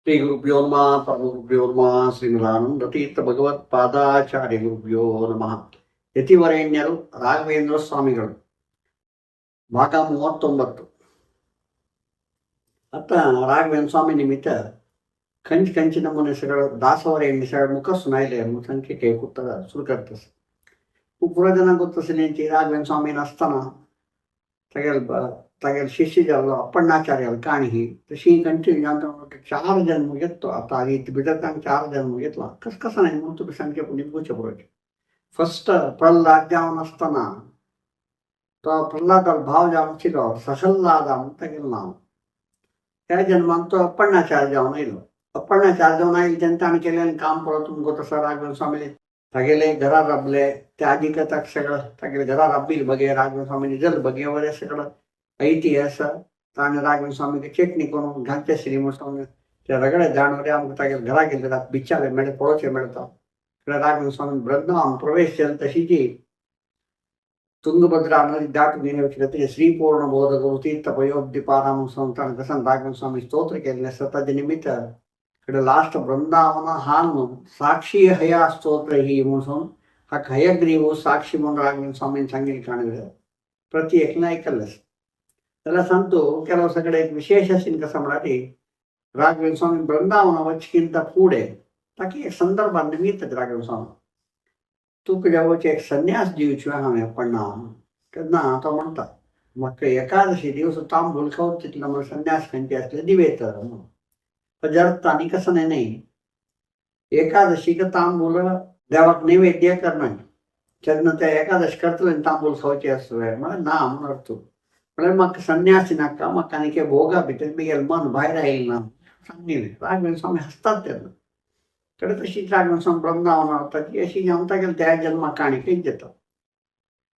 ಶ್ರೀ ಗುರುಭ್ಯೋ ನಮಃ. ಪರಮ ಗುರುಭ್ಯೋ ನಮಃ. ಶ್ರೀಮದಾನಂದ ತೀರ್ಥ ಭಗವತ್ ಪಾದಾಚಾರ್ಯ ಗುರುಭ್ಯೋ ನಮಃ. ಯತಿವರೇಣ್ಯರು ರಾಘವೇಂದ್ರ ಸ್ವಾಮಿಗಳು, ಭಾಗ 39. ಅತ್ತ ರಾಘವೇಂದ್ರ ಸ್ವಾಮಿ ನಿಮಿತ್ತ ಕಂಚ್ ಕಂಚಿನ ಮುನಿಸಗಳು ದಾಸವರೇಣ್ಯ ಸಗಳ ಮುಖ ಸುನಾಯಿಲೆ ಸಂಖ್ಯೆ ಕುತ್ತದ ಸುರು ಕರ್ತಸ್. ಪೂರ ಜನ ಗೊತ್ತಸಿನೇಂಚಿ ರಾಘವೇಂದ್ರ ಸ್ವಾಮಿ ನಸ್ತಾನ ತಗೆಲ್ तागेले शिष्य जाल्लो अप्पण्णाचार्याल काणी तशी कंटिन्यू जावन चार जन्म घेतलो. आतां आदी भितर तांकां चार जन्म घेतला कस कसं नाही म्हणून तुमी सामकें निमगुचें पळोवचें. फर्स्ट प्रल्हाद जावन आसतना तो प्रल्हादालो भाव जावन आशिल्लो सहल्लादा म्हूण तागेलें नांव. त्या जन्मांत तो अप्पण्णाचार्य जावन आयलो. अप्पण्णाचार्य जावन आयले तेन्ना ताणें केलेलें काम पळोवन तुमकां गोत आसा. राघवेंद्र स्वामी तागेले घरा राबले त्या आदी ताका सगळं तागेले घरा राबिल बगे राघवेंद्र स्वामीनी जल बगे वगैरे सगळं ऐतिहास. ताणें राघवेंद्र स्वामीक चेटणी करून घालचे आशिल्ली म्हूण सांगून ते रगडे जाणवले आमकां तागेले घरा गेले बिचारे मेळ्ळे पळोवचें मेळटा. राघवेंद्र स्वामी वृंदावन प्रवेश केलो तशीची ತುಂಗಭದ್ರಾ ನದಿ ದಾಟು ನೀನು ಶ್ರೀಪೂರ್ಣ ಬೋಧ ಗುರು ತೀರ್ಥ ಪಯೋಬ್ಧಿ ಪಾರಾಮ ಸಂತಾನ ಕಸನ್ ರಾಘವೇಂದ್ರ ಸ್ವಾಮಿ ಸ್ತೋತ್ರ ಕೇಳಿದ ಸತಜ ನಿಮಿತ್ತ ಕಡೆ ಲಾಸ್ಟ್ ಬೃಂದಾವನ ಹಾನು ಸಾಕ್ಷಿ ಹಯ ಸ್ತೋತ್ರ ಹಿ म्हणून हाका हयग्रीव साक्षी म्हणून राघवेंद्र स्वामी सांगितले काणिले प्रति एकना ऐकलंस. त्याला सांगतो ಕೆಲವು सगळे एक विशेष असेल कसं म्हणाले राघवेंद्र स्वामी वृंदावन वचकिंत पुढे ताकी एक संदर्भात निमित्त राघवेंद्र स्वामी तुका जेवचे एक संन्यास दिवचो हांवें पण तेन्ना तो म्हणटा म्हाका एकादशी दिवस तांबूल खावच तितलो मला संन्यास खंयचे असले दिवे तर म्हणून जरता आनी कसं नाही नाही एकादशीक तांबूल देवाक नैवेद्य करना तेन्ना ते एकादशी करतले आनी तांबूल खावचे आसतले म्हळ्यार ना म्हणून अर्थ म्हळ्यार म्हाका संन्यासी नाका म्हाका आनी भोगा भितर मिगेल मन भायर आयलें ना सांगिल्लें. राघवेंद्र स्वामी हसतात तेन्ना कडे तशीच राघवेंद्र स्वामी वृंदावन वता ती अशी जावन तागेले त्या जन्मा काणी खंयच येता.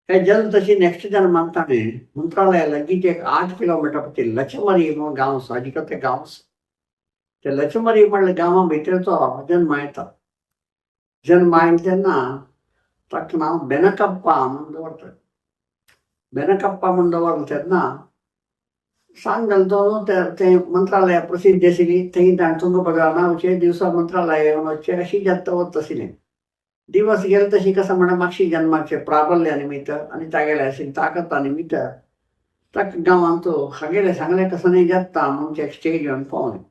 हे जल्म तशी नेक्स्ट जन्मान ताणें मंत्रालया लागींच एक 8 किलोमिटर पती लचमरी म्हणून गांव आसा, अजिकत ते गांव आसा. ते लचमरी म्हणल्या गांवा भितर तो जन्म येता. जन्म आयलो तेन्ना ताका नांव बेनकप्पा म्हणून दवरतात. बेनकप्पा म्हणून दवरलें तेन्ना सांगल तो ते मंत्रालय प्रसिद्ध आशिल्ली थंय ताणें तुंगभद्रा नांवचे दिवसा मंत्रालय येवन वचचें अशी जाता वता आशिल्लें. दिवस गेले तशी कसं म्हणा मागशी जन्माचे प्राबल्य निमित्त आनी तागेले अशी ताकता निमित्त ताका गांवांत तो हागेले सांगलें कसं नाही जाता म्हणून एक स्टेज येवन पावलें.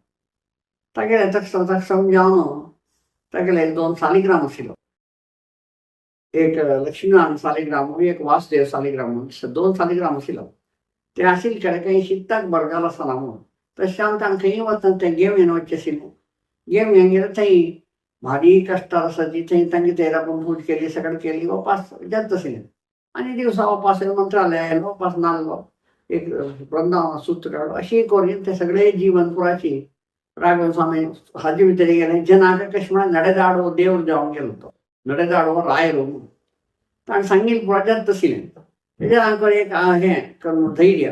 तागेले ताका ताका समजावन तागेले एक दोन सालिग्राम आशिल्लो, एक लक्ष्मीनारायण सालिग्राम एक वासुदेव सालिग्राम म्हणून दोन सालिग्राम आशिल्लो. ते आशिल्ले कडेन काही शिकताक बरगाल आसना म्हणून तशें हांव तांकां खंय वतना तें घेवन येवन वचचें आशिल्लें. घेवन येवन गेल्यार थंय भारी कश्टार आसा ती थंय तांगे तेरा आपूण पूज केली सगळें केली वापास जाता आशिल्लें. आनी दिवसा वापास मंत्रालय आयलो वापास नाल्लो एक वृंदावन सूत्र काडलो अशी करून ते सगळे जीवन पुराची राघवेंद्र स्वामी हाजे भितर गेले. जनाक कशें म्हळ्यार ನಡೆದಾಡುವ देवर जावन गेलो तो ನಡೆದಾಡುವ रायरो म्हणून ताणें सांगिल्लें पुरा जाता आशिल्लें. तेजेर आमकां एक हें करून धैर्य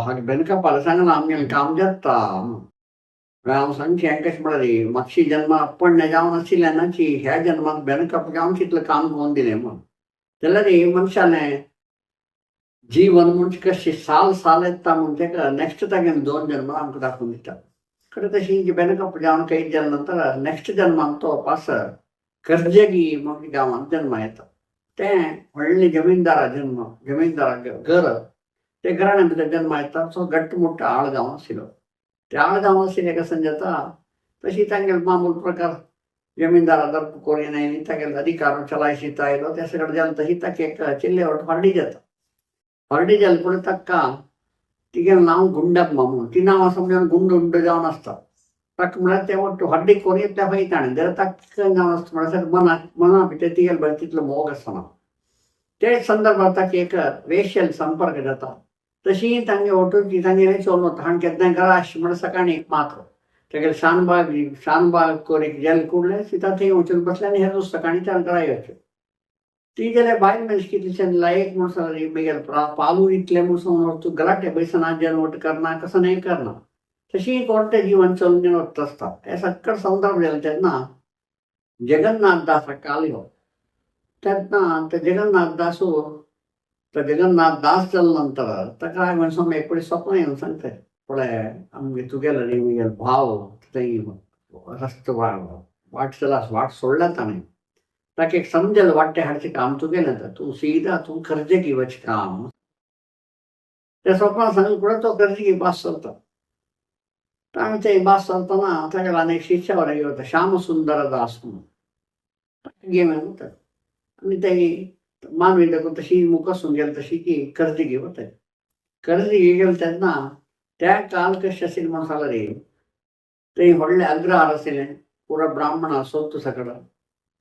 हागे बेनकापाला सांगलां आमगेलें काम जाता म्हणून. हांव सांगचें कशें म्हळ्यार मागशी जन्मा पण्णे जावन आशिल्लें नाची ह्या जन्माक बेनकप जावन तितलें काम करून दिलें म्हणून. जाल्यार मनशालें जीवन म्हणजे कशें साल साल येता म्हूण तेका नेक्स्ट तागेलें दोन जन्म आमकां दाखोवन दिता. खरें तशी बेनकप जावन कैद जाले नंतर नेक्स्ट जन्माक तो पास करजगी म्हणून गांवांत जन्मा येता. तें व्हडलें जमीनदारा जन्म जमीनदारा घर ते घराण्या भितर जन्मा येता. सो घट्ट मोठो आळगांव आशिल्लो. ते आळगांव आशिल्लें कशें जाता तशी तांगेले मामूल प्रकार जमीनदारा दर्प करून आनी तागेले अधिकार चलायशीत आयलो ते सगळें जालें तशी ताका एक चिल्ले वट हरडी जाता. हरडी जालें पूण ताका तिगेलें नांव गुंडम्मा म्हणून ती नांवां समजून गुंड उंड जावन आसता. ताका म्हळ्यार ते वट्ट हड्डी करून त्या वयता आनी जाल्यार ताका जावन आसता म्हळ्यार मना मना भितर तिगेले बरें तितलो मोग आसना. ते संदर्भात ताका एक वेश्यल संपर्क जाता. तशी तांगे वटून तांगेलें चलोवन वता आनी केन्नाय घरा आसचे म्हळ्यार सकाळीं एक मात्र तागेले शानबाग शानबाग कोरीक जेल कुडलें सीता थंय वचून बसलें आनी हेर सकाळीं त्या घरा येवचें. ती जाल्यार बायल मनीस कितलेशें लायक म्हूण सांगली मिगेल पालू इतलें म्हूण सांगून तूं गलाटे बैसना जेवण करना कसं नाही करना तशी कोणतें जीवन चलून वता आसता. हें सगळें संदर्भ जालें तेन्ना जगन्नाथ दास कालयो तेन्ना ते जगन्नाथ दासू तो जगन्नाथ दास जाले नंतर ताका हांवें स्वामी एक पळय स्वप्न येवन सांगता पळय आमगे तुगेलो न्ही मिगेल भाव थंय रस्तो वाट चला वाट सोडला ताणें. ताका एक समजेल वाट्टे हाडचें काम तुगेलें आतां, तूं सीधा तूं कर्जगी वच काम. त्या स्वप्नान सांगलें कुडें तो कर्जगी भास चलता. ताणें ते भास चलतना तागेलो आनी एक शिष्य बरें वता श्याम सुंदर दास म्हणून, ताका घेवन वता आनी ते मानवी देखून तशी मुखासून गेले तशी की कर्जगी वता. कर्जगी गेले तेन्ना त्या काल कशें आशिल्लें म्हणून सांगलें रे, थंय व्हडले अग्रहार आशिल्लें पुरा ब्राह्मण सोತ್ತು सकಡ.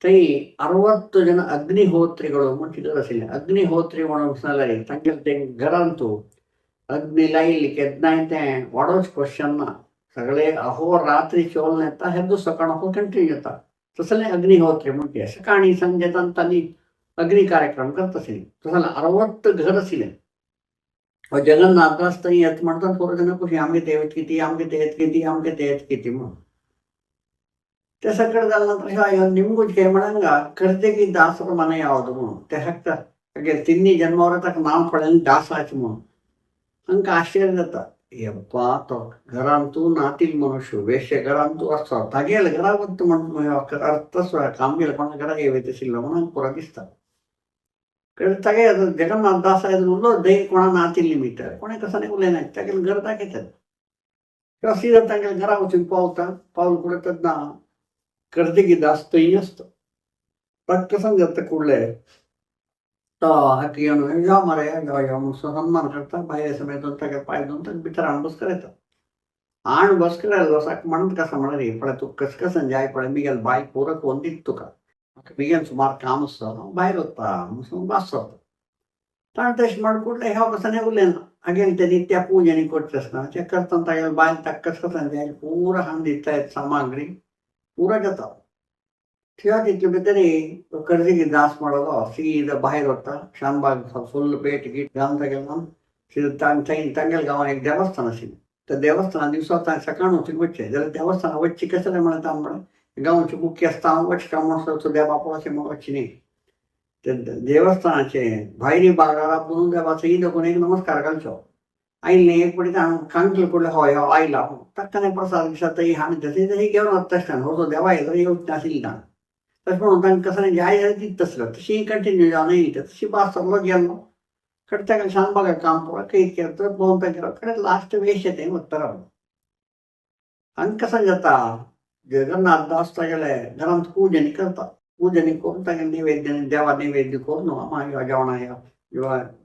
थंय 60 ಜನ ಅಗ್ನಿಹೋತ್ರಿಗಳು म्हणಟಿದ್ರು आशिल्ले. अग्निहोत्री म्हणून सांगलें तांगेले ते घरांतू अग्नि लायली केन्नाय तें वाडोच क्वेश्चन ना, सगळे अहोरात्री चोलन येता हेदू सकाळ कंटिन्यू येता. तसलें अग्निहोत्री म्हणटे सकाळी संजे तांणी अग्नि कार्यक्रम करता आशिल्ले. तसलें 60 घर आशिल्लें. जगन्नाथ दास थंय येत म्हणटात थोडे जण खुशी आमगे ते किती आमगे ते किती आमगे ते किती म्हणून. ते सगळं जाल्या नंतर निमगूच काय म्हणंगा कर्जगी दासर ಮನೆ ಯಾವುದು म्हणून ते हक्त तिन्ही जन्मावर ताका नांव पडलें दासाच म्हणून. हांकां आश्चर्य जाता, यप्पा तो घरान तूं नातील मनुष्य वेश्य घरान तूं आसता तागेले घरा वता म्हण अर्थ काम गेले कोणा घरा येवयत आशिल्लो म्हणून पुरो दिसता. तागे जगन्नाथ दास उरलो दै कोणा नातील निमित्त कोणें कसं नाही उलयना तागेले घर दाखयतात. किंवा सीधा तागेले घरा वचून पावता, पावल कुडें तेन्ना कर्जगी दास थंय आसता. ताका कसं जाता कुडले तो हाका येवन यो मरे यो यो म्हणून सन्मान करता, भायर समेत ताका पांय धुवन ताका भितर हाडून बसकर येता. हाण बसकर आयलो साक म्हणत कसा म्हणा रे पळय तूं कस कसन जाय पळय मिगेल बाय पुरो कोण दिता तुका, म्हाका मिगेल सुमार काम आसता हांव भायर वता म्हणून भास जाता. ताणें तशें म्हण कुडलें ह्या कसं उलयना. अगेन ते नित्या पूजा करता आसतना ते करतना तागेले बायल ताका कस कसन जाय पुरो हाडून दिता सामग्री पुरो घेता. थिया तितले भितर कर्जगी दास म्हणलो सीधा भायर वता शानबाग फुल पेट गीट घालून तागेले सीधा तांगेले गांवांत एक देवस्थान आशिल्लें. त्या देवस्थाना दिवसा सकाळ वचून वचचें जाल्यार देवस्थाना वचचें कशें म्हणटा म्हणल्यार गांवचे मुख्य आसता हांव वचता म्हणून देवा पळोवचें म्हूण वचचें न्ही. ते देवस्थानाचे भायरी बागारा पुरून देवाचो ही देखून एक नमस्कार घालचो आयलें एक पटी कांकले पडले हय हय आयला ताका प्रसाद दिसा थंय हाणें तशें तशें घेवन वता आसतना हो जो देवा येयलो येवच नाशिल्लें ताणें. तशें म्हणून तांकां कसं जाय जाल्यार दित आसलो तशी कंटिन्यू जावन येयली तशी भास सगलो गेल्लो कडे ताका शानबागा काम पळय खंय केलें तर भोंवता गेलो कडे लास्ट वेश तें वता रावलो. हांगा कसं जाता जगन्नाथ दास तागेले घरांत पूजन करता, पूजन करून तागेले नैवेद्य देवा नैवेद्य करून मागीर जेवणा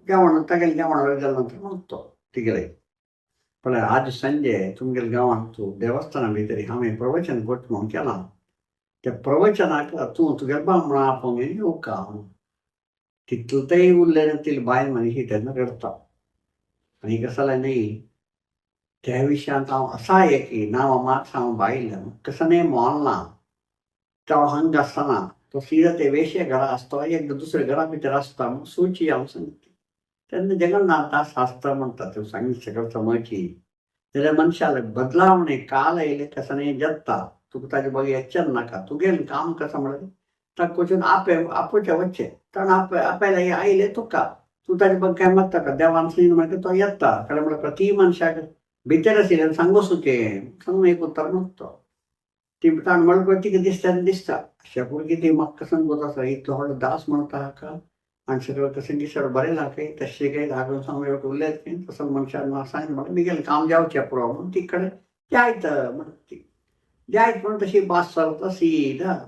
जेवण तागेले जेवण जाल्या नंतर म्हणतो तिगेले पण आज संजे तुमगेले गांवांत तूं देवस्थाना भितर हांवें प्रवचन करता म्हणून केलां, त्या प्रवचनाक तूं तुगेले बामणा आपोवंक येवका. तितलें तेय उरलें ती बायल मनीस तेन्ना रडता आनी कसं जालें न्ही त्या विशयांत हांव असा एक नांव मात हांव बायल कसं न्ही मोल ना. तो हंग आसतना तो सीधा ते वेश्या घरा आसता एक दुसऱ्या घरा भितर आसता म्हणून सुची हांव सांगता. तेन्ना जगन्नाथ दास आसता म्हणटा तूं सांगी सगळं समजची जाल्यार मनशाले बदलावणे काल येयले कसं न्ही जत्ता तुका ताजे बगे येच्चें नाका तुगेलें काम कसं म्हणलें ताका वचून आपे आपोवचें वचचें ताणें आपे आपयलें आयलें तुका तूं ताजे बग काय मागता का देवान सांगलें म्हणटकीर तो येता. कारण म्हणल्यार प्रती मनशाक भितर आशिल्ल्यान सांगो सुचें सांगून एक उतर म्हणटा ती ताणें म्हणल्यार तिका दिसता दिसता अशें भुरगीं ती म्हाका कसं गोत आसा इतलो व्हडलो दास म्हणटा हाका आनी सगळं कसं दिसड बरें लागय तशें काय धाडून सांगू उरलें की तसो मनशान म्हाका सांगलें म्हणल्यार मिगेलें काम जावचें पुरो म्हणून ती कडेन जायत म्हणटा ती जायत म्हणून तशी भास चलता सीधा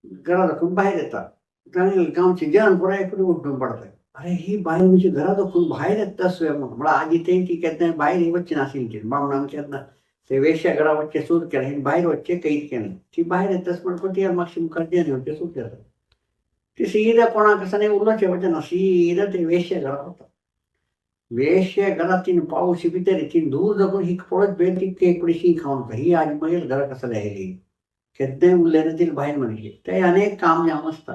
घरा दाखोवन भायर येता. गांवचे जन पुराय एकूण उठून पडता, अरे ही बायल म्हणजे घरा दाखोवन भायर येता सुया म्हणून म्हळ्यार आजी तें ती केन्ना भायर वचची नाशिल्ली ती बामणान केन्ना ते वेश्या घरा वचचें सूर केलें हिणें भायर वचचें कैद केलें ती भायर येताच म्हणटा ती मातशी मुखार जेन येवचें सूर केलें ती सीधा कोणाक आसा न्ही उलोवचें वचना सीधा ते वेश्या घरा वता. वेश्या घरा तीन पावशी भितर तीन दूर दाखोवन ही पळयत बेल ती केक शी खावन ही आज मागीर घरा कसं आयली केन्नाय उरलें ना ती बायल मनीस ते अनेक काम जावन आसता.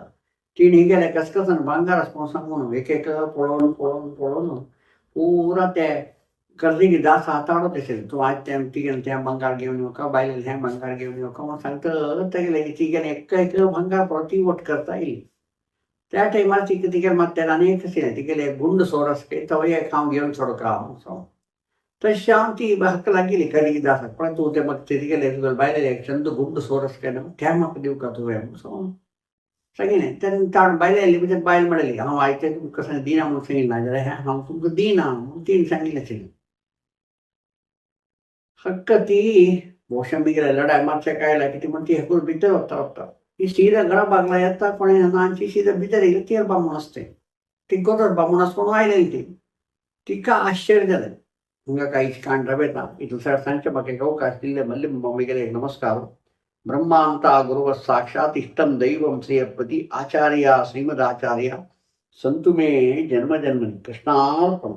तिणें गेलें कसकसन भांगर आसा म्हणून सांगून एक एक पळोवन पळोवन पळोवन पुरा ते कर्जगी दास हाताळत आशिल्लें तूं आज तें तिगेलें तें भांगर घेवन येवका बायलें हें भांगर घेवन येवका म्हणून सांगता तेगेलें तिगेलें एक एक भांगर पळोवन ती वट करता येयली. त्या टायमार तिका तिगेलें मात तें आनी एक आशिल्लें तिगेलें गुंड सोर आसा तो एक हांव घेवन सोडका म्हणून सांग तशी आमची हक्क लागिल्ली करिदासाक पण तूं ते म्हाका थंय गेले तुगेले बायले एक चंद गुंड सोरस काय त्या म्हाका दिवका तुवें सो सांगिलें. तेन्ना ताण बायले आयली म्हणजे बायल म्हणली हांव आयतें तुमकां सांग दिना म्हणून सांगिल्लें ना जाल्यार हांव तुमकां दिना म्हणून तिणें सांगिल्लें. हक्क ती ಬಹುಶಃ ಮಿಗಿಲೆ लढाय मारच्या कायला की ती म्हणटी हेकूर भितर वता वता ही सीधा घरा बागला येता कोणी नांची सीधा भितर येयली तेर बामूण आसते ती गोदर बामूण आस कोण आयलेली ती तिका आश्चर्य जालें. हांगा काही कांड रवेता इतलो सर सांगचें म्हाका एक अवकाश दिल्ले मल्ली मम्मीगेले नमस्कार. ब्रह्मांता गुरुव साक्षात इष्टम दैवं श्रीयपति आचार्य श्रीमदाचार्य संतु मे जन्म जन्मनि. कृष्णार्पण.